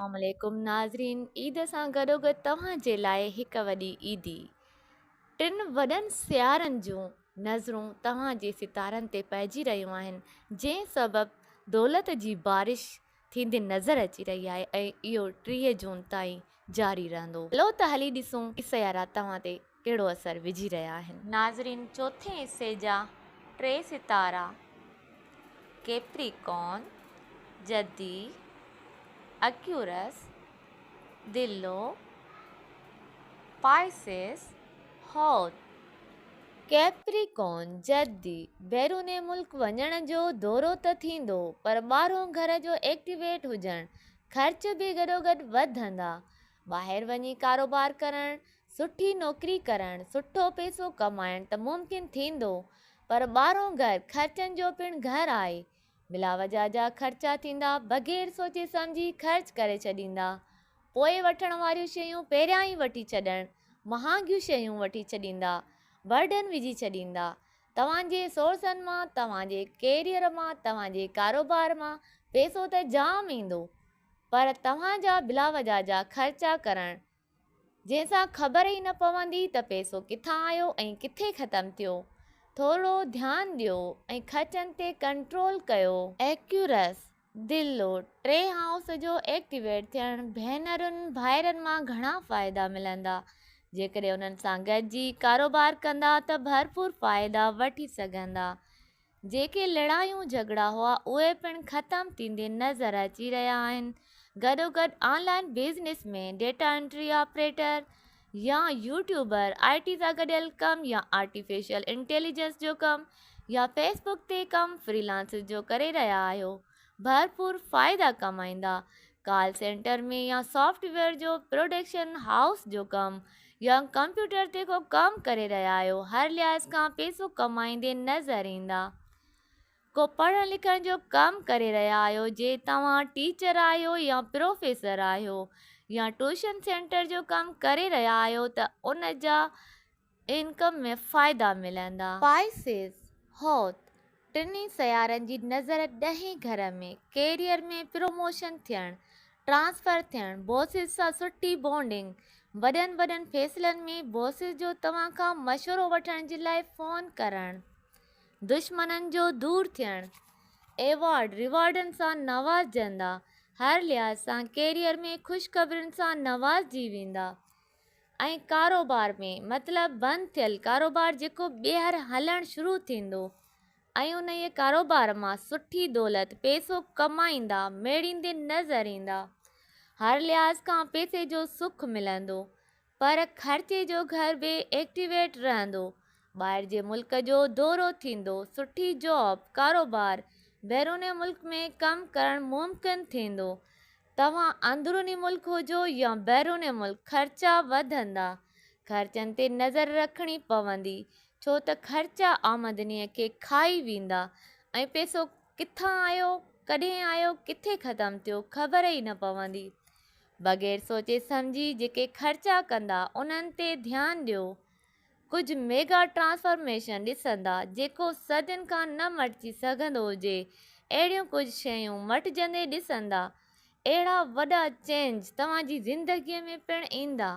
السلام عليڪم ناظرين عيد سان گڏوگڏ توهان جي لاء هڪ وڏي عيدي ٽن وڏن سيارن جون نظرون توهان جي ستارن تي پئجي رهيون آهن جنهن سبب دولت جي بارش ٿيندي نظر اچي رهي آهي ۽ اهو 30 جون تائين جاري رهندو هلو ته هلي ڏسون سيارا توهان تي ڪهڙو اثر وجهي رهيا آهن. ناظرين چوٿين حصي جا ٽي ستارا ڪيپريڪون، جدي، اڪيورس، دلو، پائسيس، حوت. ڪيپريڪون، جدي، بيرون ملڪ وڃڻ جو دورو ته ٿيندو پر ٻارهون گهر جو ايڪٽيويٽ هجڻ خرچ به گڏوگڏ وڌندا. ٻاهر وڃي ڪاروبار ڪرڻ، سٺي نوڪري ڪرڻ، سٺو پئسو ڪمائڻ ته ممڪن ٿيندو پر ٻارهون گهر خرچن جو پڻ گهر آهي. بلاوجه جا خرچا ٿيندا، بغير سوچي سمجهي خرچ ڪري ڇڏيندا. پوء وٺڻ واريون شيون پهريان ئي وٺي ڇڏڻ، مهانگيون شيون وٺي ڇڏيندا، برڊن وجهي ڇڏيندا. توهان جي سورسن مان، توهان جي ڪيريئر مان، توهان جي ڪاروبار مان پئسو ته جام ايندو پر توهان جا بلاوجه جا خرچا ڪرڻ، جنهن سان خبر ئي نه پوندي ته پئسو ڪٿان آيو ۽ ڪٿي ختم ٿيو. ٿورڙو ڌيان ڏيو ۽ خرچن تي ڪنٽرول ڪيو. ايڪيورس، دلو، ٽي هائوس جو ايڪٽيويٽ ٿيڻ ڀينرن ڀائرن مان گهڻا فائدا ملندا. جيڪڏهن انهن سان گڏجي ڪاروبار ڪندا ته ڀرپور فائدا وٺي سگهندا. جيڪي لڙايون جهڳڙا هئا اهي پڻ ختم ٿيندي نظر اچي رهيا آهن گڏوگڏ online business ۾ data entry operator يا يوٽيوبر آء ٽي سان گڏيل ڪم يا آرٽيفيشل انٽيليجنس جو ڪم يا فيس بڪ تي ڪم فري لانسز جو ڪري رهيا آهيو ڀرپور فائدا ڪمائيندا ڪال سينٽر ۾ يا سافٽ ويئر جو پروڊڪشن هائوس جو ڪم يا ڪمپيوٽر تي ڪو ڪم ڪري رهيا آهيو هر لحاظ کان پئسو ڪمائيندي نظر ايندا ڪو پڙهڻ لکڻ جو ڪم ڪري رهيا آهيو جي توهان ٽيچر آهيو يا پروفيسر آهيو يا ٽيوشن سينٽر جو ڪم ڪري رهيا آهيو ته ان جا انڪم ۾ فائدا ملندا. پائسز، حوت، ٽنهي سيارن جي نظر ڏهين گهر ۾، ڪيريئر ۾ پروموشن ٿيڻ، ٽرانسفر ٿيڻ، باسز سان سٺي بانڊنگ، وڏن وڏن فيصلن ۾ باسز جو توهان کان مشورو وٺڻ جي لاء فون ڪرڻ، دشمنن جو دور ٿيڻ، ايوارڊ، ريوارڊن سان نوازجندا، هر لحاظ سان ڪيريئر ۾ خوشخبرين سان نوازجي ويندا. ۽ ڪاروبار ۾ مطلب بند ٿيل ڪاروبار جيڪو ٻيهر هلڻ شروع ٿيندو ۽ انهيء ڪاروبار مان سٺي دولت پئسو ڪمائيندا ميڙيندي نظر ايندا. هر لحاظ کان پئسي جو سک ملندو پر خرچي جو گهر به ايڪٽيويٽ رهندو. ٻاهر جي ملڪ جو دورو ٿيندو، سٺي جاب، ڪاروبار، بيرون ملڪ ۾ ڪم ڪرڻ ممڪن ٿيندو. توهان اندروني ملڪ هجو يا بيرون ملڪ خرچا وڌندا. خرچن تي نظر رکڻي پوندي ڇو ته خرچا آمدنيء کي کائي ويندا ۽ پئسو ڪٿان آيو، ڪڏهن آيو، ڪٿي ختم ٿيو خبر ئي نه پوندي. بغير سوچي سمجهي جيڪي خرچا ڪندا انهن تي ڌيان ڏيو. ڪجهه ميگا ٽرانسفارميشن ڏسندا، جيڪو صدين کان نه مٽجي سگهندو هجي، اهڙيون ڪجهه شيون مٽجندي ڏسندا. اهڙا وڏا چينج توهان جي زندگيء ۾ پڻ ايندا.